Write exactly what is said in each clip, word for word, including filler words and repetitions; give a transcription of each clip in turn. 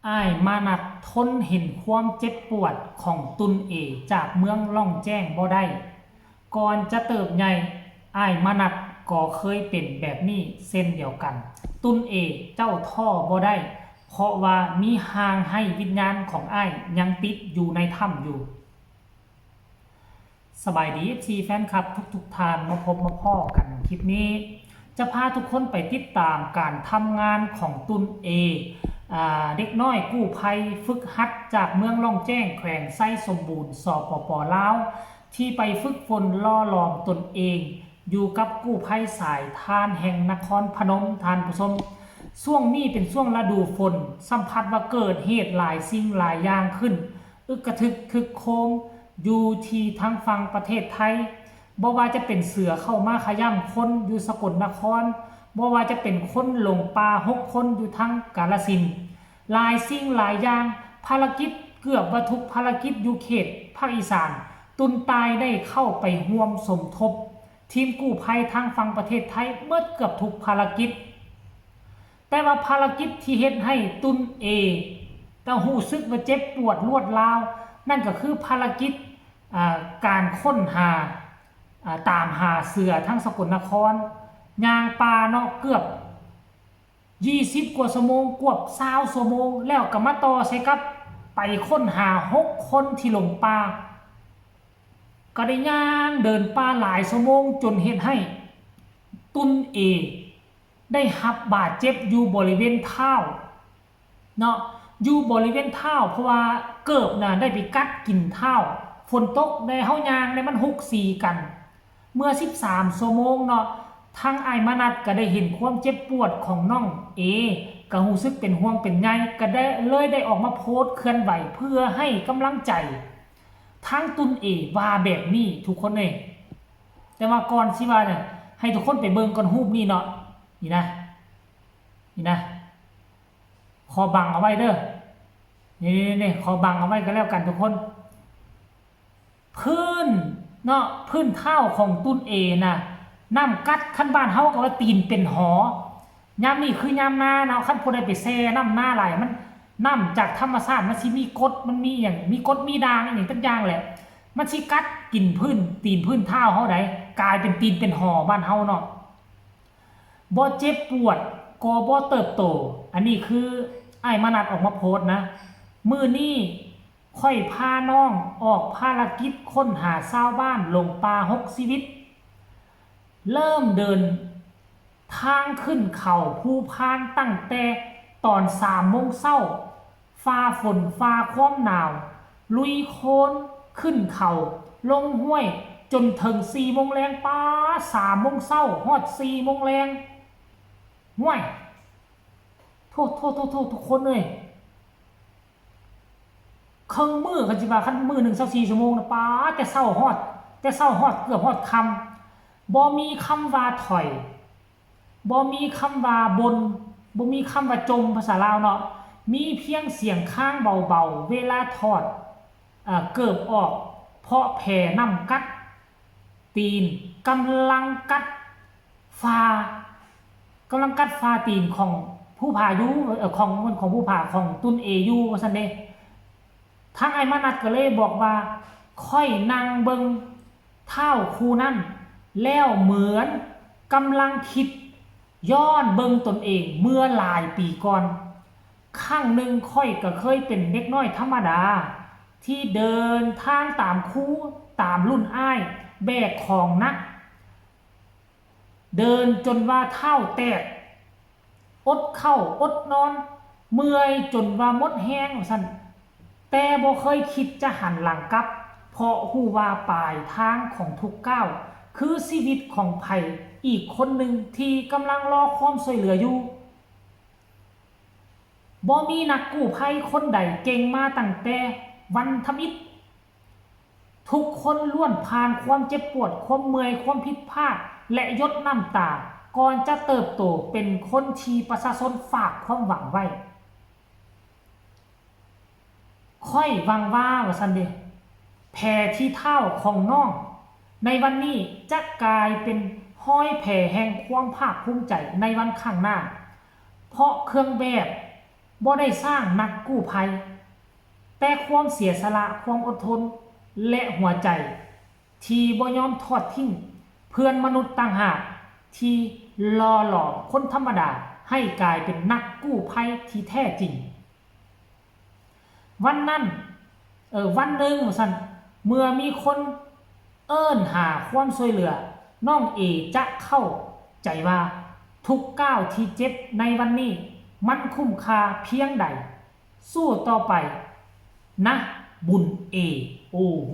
อ้ายมานัดทนเห็นความเจ็บปวดของตุนเอจากเมืองล่องแจ้งบ่ได้ ก่อนจะเติบใหญ่ อ้ายมานัดก็เคยเป็นแบบนี้เช่นเดียวกัน ตุนเอเจ้าท้อบ่ได้ เพราะว่ามีห่างไห้วิญญาณของอ้ายยังติดอยู่ในถ้ำอยู่ สบายดี เอฟซี แฟนคลับทุกๆท่าน มาพบมาพ้อกันคลิปนี้ จะพาทุกคนไปติดตามการทำงานของตุนเอ อ่า เด็กน้อยกู้ภัยฝึกหัดจากเมืองล่องแจ้ง แขวงไชยสมบูรณ์ สปป ลาว ที่ไปฝึกฝนหล่อหลอมตนเอง อยู่กับกู้ภัยสายทานแห่งนครพนม ท่านผู้ชม ช่วงนี้เป็นช่วงฤดูฝน สัมผัสว่าเกิดเหตุหลายสิ่งหลายอย่างขึ้น อึกกระทึกครึกโครม อยู่ที่ทางฝั่งประเทศไทย บ่ว่าจะเป็นเสือเข้ามาขย่ำคนอยู่สกลนคร บ่ว่าจะเป็นคนหลงป่าหกคนอยู่ทางกาฬสินธุ์ หลายสิ่งหลายอย่าง ภารกิจเกือบว่าทุกภารกิจอยู่เขตภาคอีสาน ตุนตายได้เข้าไปร่วมสมทบ ทีมกู้ภัยทางฝั่งประเทศไทยเมิดเกือบทุกภารกิจ แต่ว่าภารกิจที่เฮ็ดให้ตุนเอก็รู้สึกว่าเจ็บปวดรวดร้าว นั่นก็คือภารกิจ อ่า การค้นหา อ่า ตามหาเสือทางสกลนคร ย่างป่าเนาะ เกือบยี่สิบกว่าชั่วโมง เกือบซาวชั่วโมง แล้วก็มาต่อใส่กับไปค้นหาหกคนที่หลงป่า ก็ได้ย่างเดินป่าหลายชั่วโมงจนเฮ็ดให้ตุนเอ ได้รับบาดเจ็บอยู่บริเวณเท้าเนาะ อยู่บริเวณเท้า เพราะว่าเกิบน่ะได้ไปกัดกินเท้า ฝนตกแด่ เฮาย่างแด่ มันฮุกสีกัน เมื่อสิบสามชั่วโมงเนาะ ทางอ้ายมานัดก็ได้เห็นความเจ็บปวดของน้องเอ ก็รู้สึกเป็นห่วงเป็นใย ก็ได้ เลยได้ออกมาโพสต์เคลื่อนไหวเพื่อให้กำลังใจ ทางตุนเอว่าแบบนี้ทุกคนเอ้ย แต่ว่าก่อนสิว่าเนี่ย ให้ทุกคนไปเบิ่งก่อนรูปนี้เนาะ นี่นะ นี่นะ ขอบังเอาไว้เด้อ นี่ๆๆ ขอบังเอาไว้ก็แล้วกันทุกคน พื้นเนาะ พื้นเท้าของตุนเอน่ะ น้ำกัด คันบ้านเฮาก็ว่าตีนเป็นหอ ยามนี้คือยามนาเนาะ คันผู้ใดไปแช่น้ำนาหลาย มัน น้ำจากธรรมชาติมันสิมีกรด มันมีหยัง มีกรดมีด่างอหยังจักอย่างแหละ มันสิกัดกินพื้น ตีนพื้นเท้าเฮาได้ กลายเป็นตีนเป็นหอบ้านเฮาเนาะ บ่เจ็บปวดก็บ่เติบโต อันนี้คืออ้ายมานัดออกมาโพสต์นะ มื้อนี้ข้อยพาน้องออกภารกิจค้นหาชาวบ้านหลงป่าหกชีวิต เริ่มเดินทางขึ้นเขาภูพานตั้งแต่ตอนสามโมงเช้า ฝ่าฝนฝ่าความหนาว ลุยโคลนขึ้นเขาลงห้วย จนถึงสี่โมงแลง ป๊าด สามโมงเช้าฮอดสี่โมงแลง ห้วย โทษ โทษ โทษ โทษ ทุกคนเอ้ย เคิ่งมื้อ คันสิว่า คันมื้อหนึ่งซาวสี่ชั่วโมงนะ ป๊าด แต่เช้าฮอด แต่เช้าฮอด เกือบฮอดค่ำ บ่มีคำว่าถอย บ่มีคำว่าบ่น บ่มีคำว่าจ่ม ภาษาลาวเนาะ มีเพียงเสียงค้างเบาๆ เวลาถอด เอ่อ เกิบออก เพราะแผลน้ำกัดตีน กำลังกัดฝ่า กำลังกัดฝ่าตีนของผู้พาอยู่ เอ่อ ของ ของผู้พาของตุนเออยู่ ว่าซั่นเด้ ทางอ้ายมานัดก็เลยบอกว่า ข้อยนั่งเบิ่งเท้าคู่นั้น แล้วเหมือนกำลังคิดย้อนเบิ่งตนเองเมื่อหลายปีก่อน ครั้งหนึ่งข้อยก็เคยเป็นเด็กน้อยธรรมดา ที่เดินทางตามครู ตามรุ่นอ้าย แบกของหนัก เดินจนว่าเท้าแตก อดข้าวอดนอน เมื่อยจนว่าหมดแฮงว่าซั่น แต่บ่เคยคิดจะหันหลังกลับ เพราะฮู้ว่าปลายทางของทุกก้าว คือชีวิตของไผอีกคนหนึ่งที่กำลังรอความช่วยเหลืออยู่ บ่มีนักกู้ภัยคนใดเก่งมาตั้งแต่วันทำอิฐ ทุกคนล้วนผ่านความเจ็บปวด ความเมื่อย ความผิดพลาด และหยดน้ำตา ก่อนจะเติบโตเป็นคนที่ประชาชนฝากความหวังไว้ ข้อยหวังว่า ว่าซั่นเด้ แผลที่เท้าของน้องในวันนี้จะกลายเป็นรอยแผลแห่งความภาคภูมิใจในวันข้างหน้า เพราะเครื่องแบบ บ่ได้สร้างนักกู้ภัย แต่ความเสียสละ ความอดทน และหัวใจที่บ่ยอมทอดทิ้งเพื่อนมนุษย์ต่างหากที่หล่อหลอมคนธรรมดาให้กลายเป็นนักกู้ภัยที่แท้จริง วันนั้น เออ วันหนึ่งว่าซั่น เมื่อมีคนเอิ้นหาความช่วยเหลือ น้องเอจะเข้าใจว่าทุกก้าวที่เจ็บในวันนี้ มันคุ้มค่าเพียงใด สู้ต่อไปนะ บุญเอ โอ้โห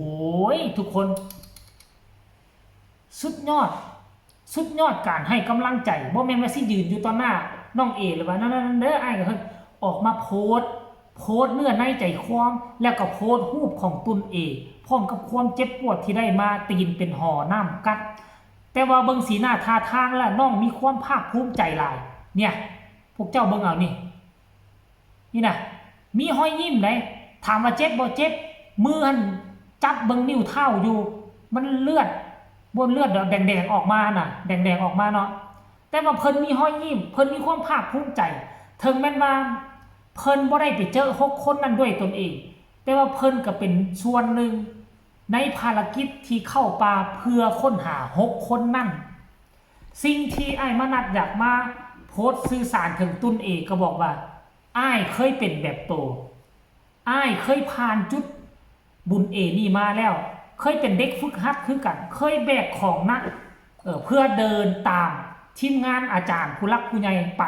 ย ทุกคน สุดยอด สุดยอดการให้กำลังใจ บ่แม่นว่าสิยืนอยู่ต่อหน้าน้องเอ หรือว่านั่นๆเด้อ อ้ายก็เฮ็ดออกมาโพสต์ โพสต์เนื้อในใจความ แล้วก็โพสต์รูปของตุนเอ พร้อมกับความเจ็บปวดที่ได้มา ตีนเป็นหอน้ำกัด แต่ว่าเบิ่งสีหน้าท่าทางแล้วน้องมีความภาคภูมิใจหลาย เนี่ย พวกเจ้าเบิ่งเอานี่ นี่นะ มีฮอยยิ้มได ถามว่าเจ็บบ่ เจ็บ มือหั่นจับเบิ่งนิ้วเท้าอยู่ มันเลือด บ่เลือดดอก แดงๆออกมาน่ะ แดงๆออกมาเนาะ แต่ว่าเพิ่นมีฮอยยิ้ม เพิ่นมีความภาคภูมิใจ ถึงแม้นว่าเพิ่นบ่ได้ไปเจอหกคนนั้นด้วยตนเอง แต่ว่าเพิ่นก็เป็นส่วนหนึ่งในภารกิจที่เข้าป่าเพื่อค้นหาหกคนนั้น สิ่งที่อ้ายมนัสอยากมาโพสต์สื่อสารถึงตุนเอ ก็บอกว่า อ้ายเคยเป็นแบบโต อ้ายเคยผ่านจุดบุญเอนี่มาแล้ว เคยเป็นเด็กฝึกหัดคือกัน เคยแบกของหนัก เอ่อ เพื่อเดินตามทีมงานอาจารย์ผู้หลักผู้ใหญ่ไป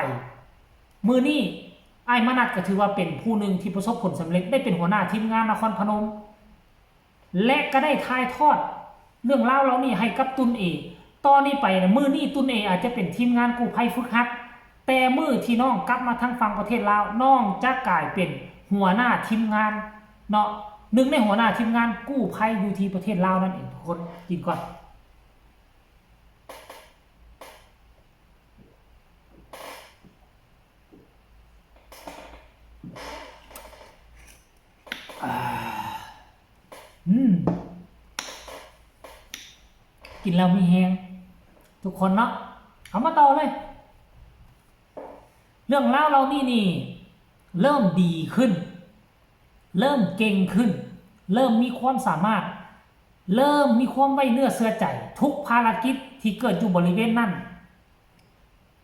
มื้อนี้อ้ายมนัสก็ถือว่าเป็นผู้หนึ่งที่ประสบผลสำเร็จ ได้เป็นหัวหน้าทีมงานนครพนม และก็ได้ถ่ายทอดเรื่องราวเหล่านี้ให้กับตุนเอ ต่อนี้ไปนะ มื้อนี้ตุนเออาจจะเป็นทีมงานกู้ภัยฝึกหัด แต่มื้อที่น้องกลับมาทางฝั่งประเทศลาว น้องจะกลายเป็นหัวหน้าทีมงานเนาะ หนึ่งในหัวหน้าทีมงานกู้ภัยอยู่ที่ประเทศลาวนั่นเอง ทุกคน กินก่อน อ่า อืม กินแล้วมีแฮง ทุกคนเนาะ เอามาต่อเลย เรื่องราวเหล่านี้นี่ เริ่มดีขึ้น เริ่มเก่งขึ้น เริ่มมีความสามารถ เริ่มมีความไว้เนื้อเชื่อใจ ทุกภารกิจที่เกิดอยู่บริเวณนั้น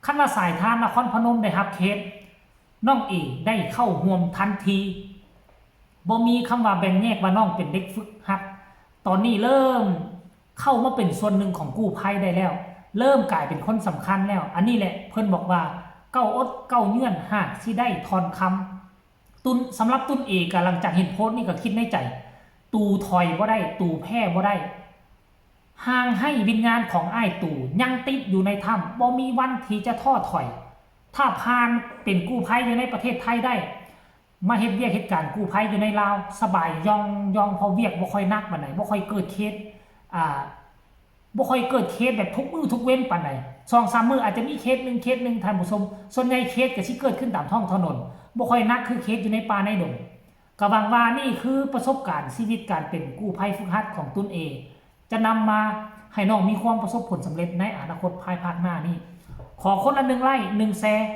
คันว่าสายทานนครพนมได้รับเคส น้องเอได้เข้าร่วมทันที บ่มีคำว่าแบ่งแยกว่าน้องเป็นเด็กฝึกหัด ตอนนี้เริ่มเข้ามาเป็นส่วนหนึ่งของกู้ภัยได้แล้ว เริ่มกลายเป็นคนสำคัญแล้ว อันนี้แหละเพิ่นบอกว่า เก้าอดเก้าเยื่อนหากสิได้ทอนคำ ตุน สำหรับตุนเอ กำลังจากเห็นโพสต์นี่ก็คิดในใจ ตู่ถอยบ่ได้ ตู่แพ้บ่ได้ ห่างให้วิญญาณของอ้ายตู่ยังติดอยู่ในถ้ำ บ่มีวันที่จะท้อถอย ถ้าผ่านเป็นกู้ภัยอยู่ในประเทศไทยได้ มาเฮ็ดเวียกเฮ็ดการกู้ภัยอยู่ในลาว สบายย่องย่อง เพราะเวียกบ่ค่อยหนักปานใด บ่ค่อยเกิดเคส อ่า บ่ค่อยเกิดเคสแบบทุกมื้อทุกเว็นปานใด สองสามมื้ออาจจะมีเคสหนึ่งเคสหนึ่ง ท่านผู้ชม ส่วนใหญ่เคสก็สิเกิดขึ้นตามท้องถนน บ่ค่อยหนักคือเคสอยู่ในป่าในดง ก็หวังว่านี่คือประสบการณ์ชีวิตการเป็นกู้ภัยฝึกหัดของตุนเอ จะนำมาให้น้องมีความประสบผลสำเร็จในอนาคตภายภาคหน้านี้ ขอคนละหนึ่งไลค์ หนึ่งแชร์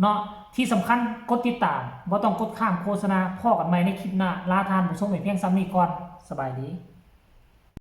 เนาะ ที่สำคัญกดติดตาม บ่ต้องกดข้ามโฆษณา พ้อกันใหม่ในคลิปหน้า ลาท่านผู้ชมไปเพียงส่ำนี้ก่อน สบายดี